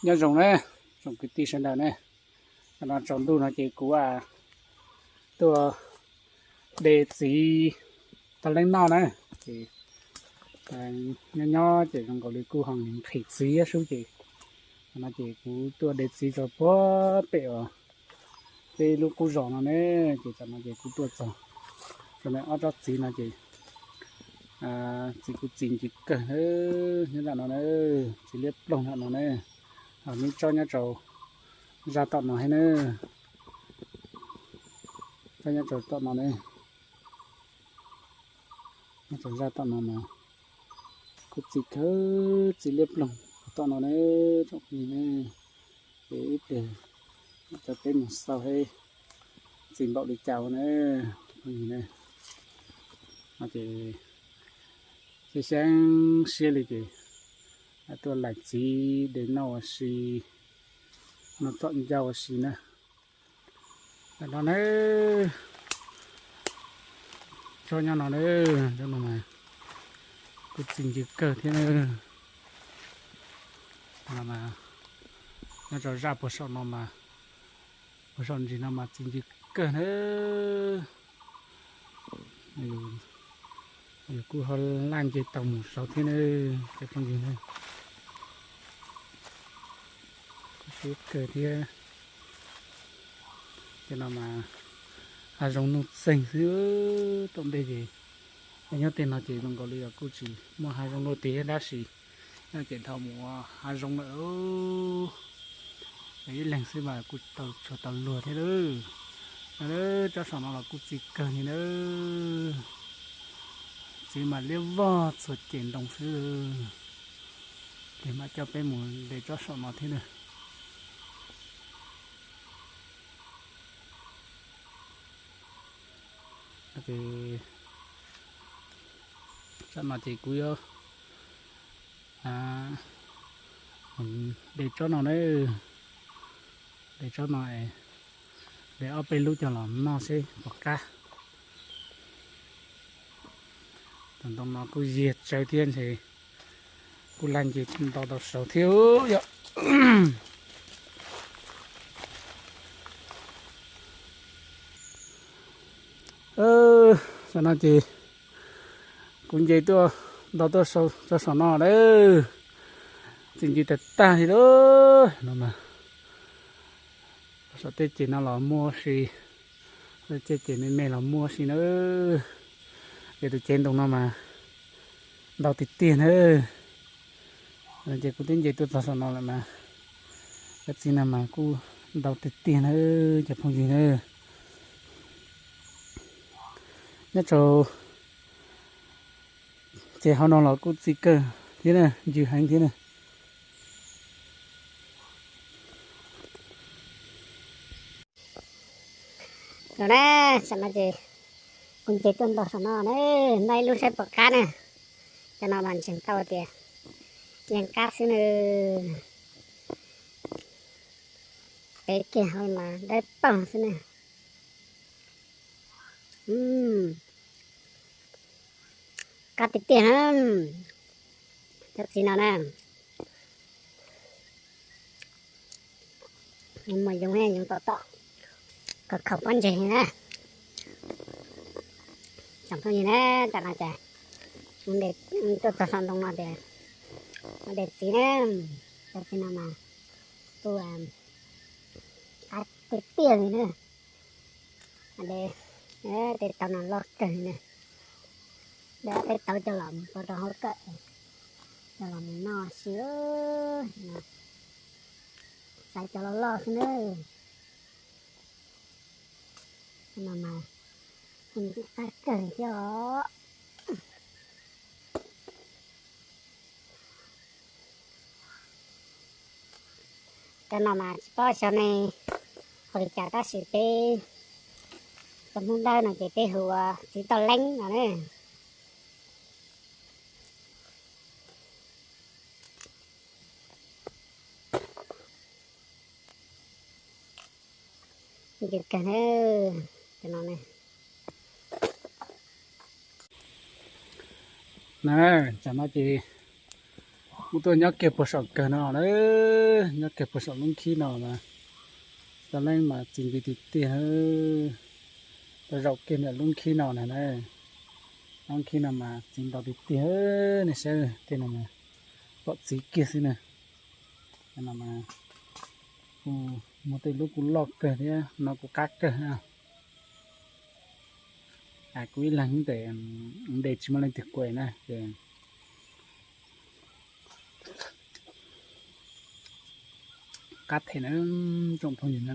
Nyob zoo na, tsoom kwv tij sawv daws na, tam no tsaus ntuj no ces kuv tuaj de txiv tau leej noj na, ces nyob nyob ces zoo nkaus li kuj ho nqhis txiv sub ces, tam no ces kuv tuaj de txiv txog puag pem uas peb lub qub zos no ne, ces tam no ces kuv tuaj txog rau ob tsob txiv no ces txiv kuj txi ncw kawg nyob tam no na, txiv liab ploog tam no na, ho neb tsob nyob rau zaj tom no thiab na, tsob nyob rau tom no na, nyob rau zaj tom no mas kuj txi kawg, txiv liab ploog tom no na, tsoom phooj ywg na, ces ib pliag coj peb mus xauj seb txi npaum li cas na, tsoom phooj ywg na, ces xyab xyab siab li ces tuaj laij txiv de noj ua si, noj txom ncauj ua si na. Tam no na, tsob nyob no na, tsob no mas kuj txi ncw kawg thiab na. Nyob rau zaj puag saum no mas, puag saum ntsis no mas txi ncw kawg na. Yus kuj ho laj nce tau mus saud thiab na, cov phooj ywg na. Kuj siab kawg thiab. Cov no mas hav zoov nuj txeeg xwb, tom ntej ces nyob tej no ces zoo nkaus li los kuj tsis muaj hav zoov luaj tiag tab sis nyob ces dhau mus ua hav zoov lawm. Ib leeg xwb mas kuj tau tshuav tau luag thiab lawm. Tsob saum no los kuj txi kawg li na. Txiv mas liab vog txhua ceg ntoo xwb. Ces mam coj peb mus de tsob saum no thiab na. Tam no ces kuv yuav de tsob no na, de tsob no, de ob peb lub coj los noj seb puas qab. Tus ntoo no kuj yiag tsawv thiab ntshe kuj laj nce nto tau saud thiab yom. Tam no ces kuv nce tuaj nto tuaj saud, tsob saum no lawm, txi ncw tag tag li lawm no mas. Saum tej ceg no los muaj ua si, tej ceg me me los muaj ua si na. Ces tus cev ntoo no mas ntau tiag tiag na. Ces kuv twb nce tuaj txog saum no lawm mas cov txiv no mas kuj ntau tiag tiag na, cov phooj ywg na. Nyob rau ces hauv no los kuj txi kawg thiab na, ncw heev thiab na. Los na, tam no ces kuv nce tuaj nto saum no na, nto ib lub saib puas qab na. Cov no mas ntseeg tau tias yeej qab xwb na. Peb kiag hauv mas dawb paug xwb na. Qab tiag tiag na, cov txiv no na. Muaj yoov, yoov tom tom, khaum khaum pob ntseg na. Tsoom phooj ywg na, tam no ces tuaj txog saum ntoo no ces de txiv na, cov txiv no mas kuj qab tiag tiag li na. De tej tauv no loj kawg li na, de ob peb tauv coj los mus rau hauv kawm, coj los mus noj si. Xaiv cov loj loj xwb na. No mas qab kawg thiab os. Cov no mas tsis paub xyov nej hu li cas tab sis peb cov Hmoob Dawb no ces peb hu ua txiv toj leeb no na. Ncw kawg na, cov no na. Na, tam no ces Kuv tuaj nyob kiag puag saum kawg no na, nyob kiag puag saum lub nkhib no mas, tau leej mas txi nti tiag tiag. Tau zaum kiag niam lub nkhib no na, lub nkhib no mas txi nto tiag tiag. Nej saib tej no mas pom txiv kiag xwb na. No mas kuv muaj tej lub kuj loj kawg thiab no kuj qab kawg. Kuv ib leeg tes nte tsis muaj leej twg kuam na ces qab them na, tsoom phooj ywg na.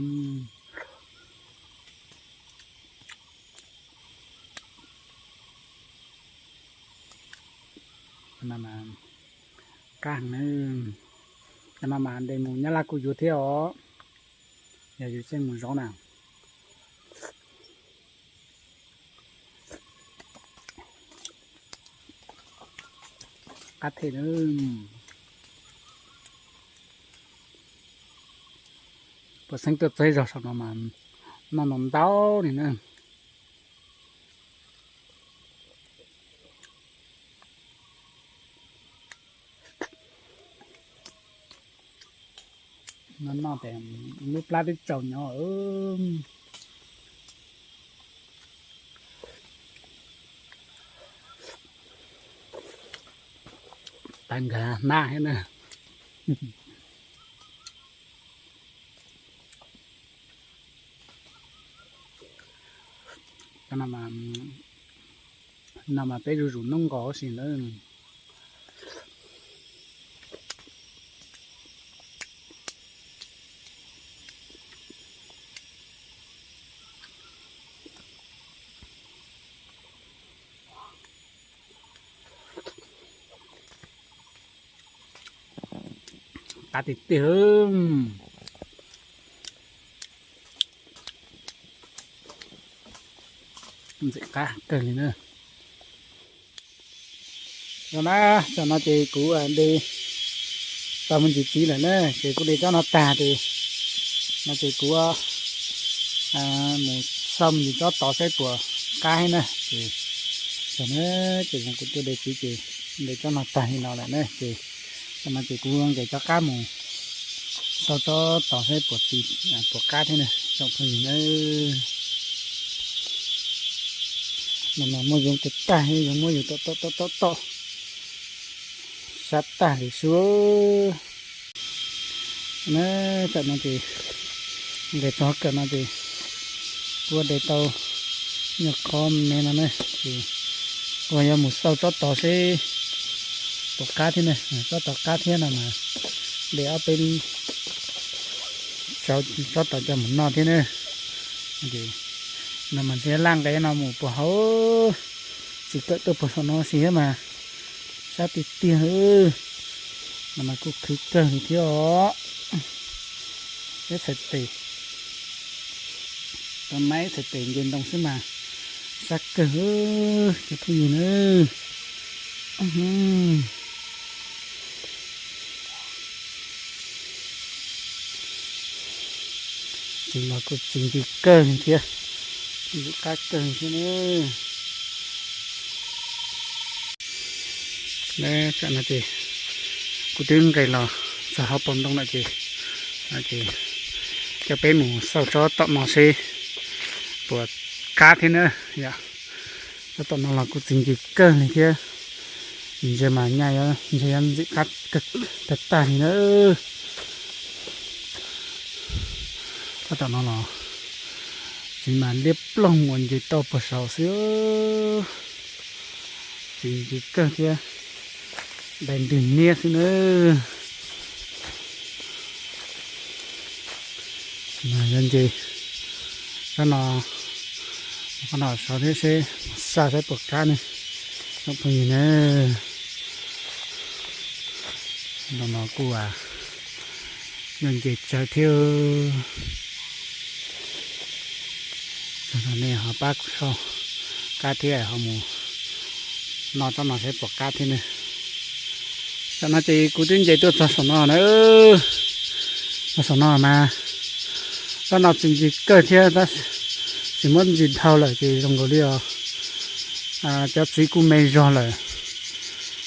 Qab heev na. Cov no mas ntes mus Nyab Laj kuj yuav thiab os, yog yus xyeej mus zov na. Qab them na. Puas xeeb tuaj txog zog saum no mas noj ntau ntau li na. No noj tes lub plab twb tsaus nyob. Tag nkag hnab thiab na. No mas peb zuj zus noob nqos huv si lawm. Qab tiag tiag. Ntxim qab kawg li na. Yog na, tam no ces kuv de tau me ntsis txiv lawm na ces kuv de tsob no tag ces, no ces kuv mus xauj me ntsis tsob tod saib puas qab thiab na ces, tam no ces kuv tuaj de txiv ces de tsob no tag li no lawm na ces, tam no ces kuv nqes cov qab mus xauj tsob tod saib puas txiv, puas qab thiab na tsoom phooj ywg na. No mas muaj yoov tag tag, yoov muab yus tom tom tom tom sab tag li xwb na. Tam no ces nqes txog kawm no ces kuv de tau nyuag qho me no na ces kuv yuav mus xauj tsob tod seb puas qab thiab na. Tsob tod qab thiab no mas de ob peb tsob tod coj mus noj thiab na. No mas ntshe laj nqes no mus puag hauv, tsis kawm tuaj puag saum no si thiab mas sab tiag tiag. No mas kuj khwv kawg li thiab os. Ib txhais tes, tau maib ib txhais tes nce ntoo xwb mas sab kawg, cov phooj ywg na. Txiv mas kuj txi nti kawg li thiab, ntxim qab kawg li thiab na. Tam no ces kuv twb nqes los txog hauv paus ntoo lawm ces, ces coj peb mus xauj tsob tom no seb puas qab thiab na. Yog tsob tom no los kuj txi nti kawg li thiab, ntshe mas nyaj ntshe yuav ntxim qab tag tag li na. Tsob tom no los txiv mas liab ploog uas nce tau puag saud xwb, txi nti kawg thiab, dai ntwg niab xwb na. Yog nce tsob no, qhov no saud thiab seb, xa saib puas qab ne, tsoom phooj ywg na. Ntoo no kuj yog nce tsawv thiab. Nej ho pab kuv soj qab thiab ho mus noj tsob no saib puas qab thiab ne. Tam no ces kuv twb nce tuaj txog saum no na, txog saum no mas tsob no txi nti kawg thiab, tsis muab ntsis dhau lawm ces zoo nkaus li os, cov txiv kuj me zog lawm,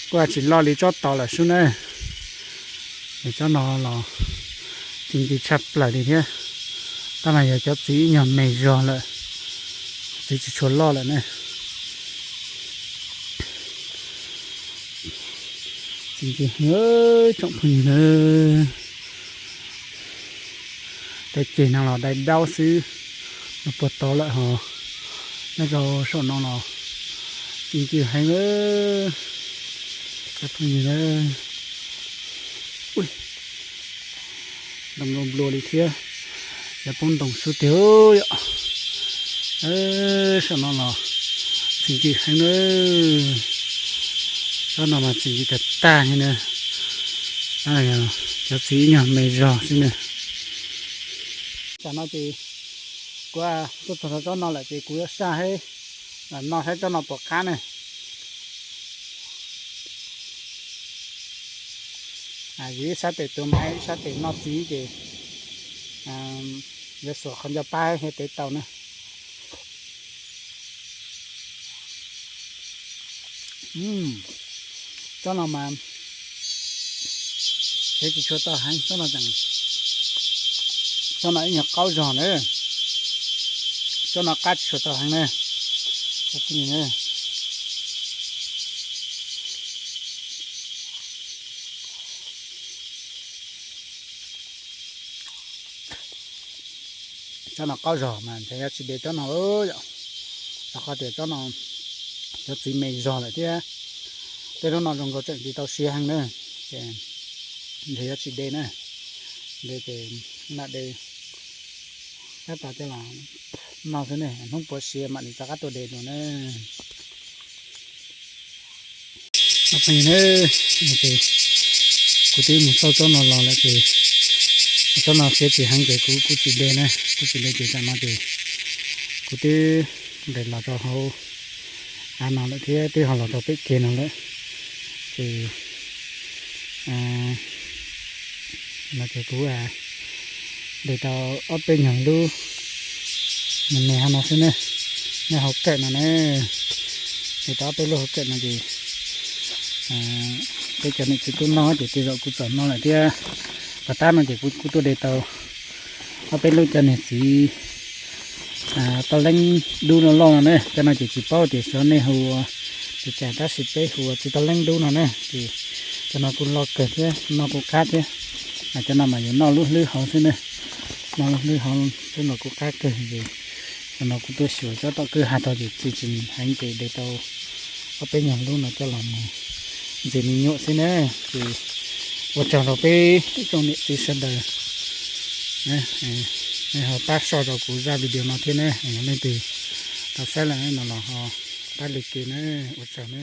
kuj tsis loj li tsob tod lawm sub na. Tsob no los txi ncw tshaj plaws li thiab. Tab mas yog cov txiv ib nyuag me zog lawm, txiv tsis tshua loj lawm ne. Txi ncw heev tsoom phooj ywg na. Tej ceg neeg los dai daub xwb, no puag tod lawm hos. Nyob rau saum no los txi ncw heev cov phooj ywg na. Ntoo nplua nplua li thiab, lawv poob ntoo xub tiag yom. Saum no los txi ncw heev na. Tsob no mas txi ncw tag tag li na. Cov txiv ib nyuag me zog xwb na. Tam no ces kuv tuaj txog tsob no lawm ces kuv yuav saj hab no saib tsob no puas qab ne. Yus ib sab tes tua maiv, ib sab tes noj txiv ces yuav xuas qhov ncauj pab thiaj tev tau na. Tsob no mas tsev tsis tshua tau heev, tsob no tseem, tsob no ib nyuag qaub zog na. Tsob no qab tsis tshua tau heev na. Tsob no qaub zog mas ntshe yuav tsis de tsob no lawm yom, rau qhov tias tsob no cov txiv me zog lawm thiab. Tej hnub no zoo nkaus tseem tsis tau siav heev na, ces ntshe yuav tsis de na. De ces mam de tab tom coj los noj xwb ne, hnub puav siav mam li rov qab tuaj de dua na. Phooj ywg na, kuv twb mus xauj tsob no los lawm ces tsob no siav tsis heev ces kuv kuj tsis de na, kuj tsis de ces tam no ces kuv twb nqes los rau hauv av no lawm thiab twb ho los rau pem kev no lawm. Ces no ces kuv de tau ob peb nyuag lub me me hauv no xwb ne, nyob hauv kawm no ne. De tau ob peb lub hauv kawm no ces peb cov niam txiv tub noj ces tej zaum kuv txawm noj lawm thiab. Puas tab no ces kuv kuj tuaj de tau ob peb lub cov niag txiv toj leeb dub loj loj no ne. Cov no ces tsis paub tias xyov nej hu ua li cas tab sis peb hu ua txiv toj leeb dub no ne. Ces cov no kuj loj kawg thiab noj kuj qab thiab. Cov no mas yus noj lub hlwb hauv xwb ne, noj lub hlwb hauv xwb los kuj qab kawg. Ces cov no kuv tuaj xyuas tsob tom kwj ha tod ces txi tsis heev ces de tau ob peb nyuag lub no coj los mus ntxias me nyuam xwb na. Ces ua tsaug rau peb ib tsoom niam txiv sawv daws, nej ho pab soj rau kuv zaj video no thiab ne. Yog leej twg tau saib lawm no los ho pab like na, ua tsaug na.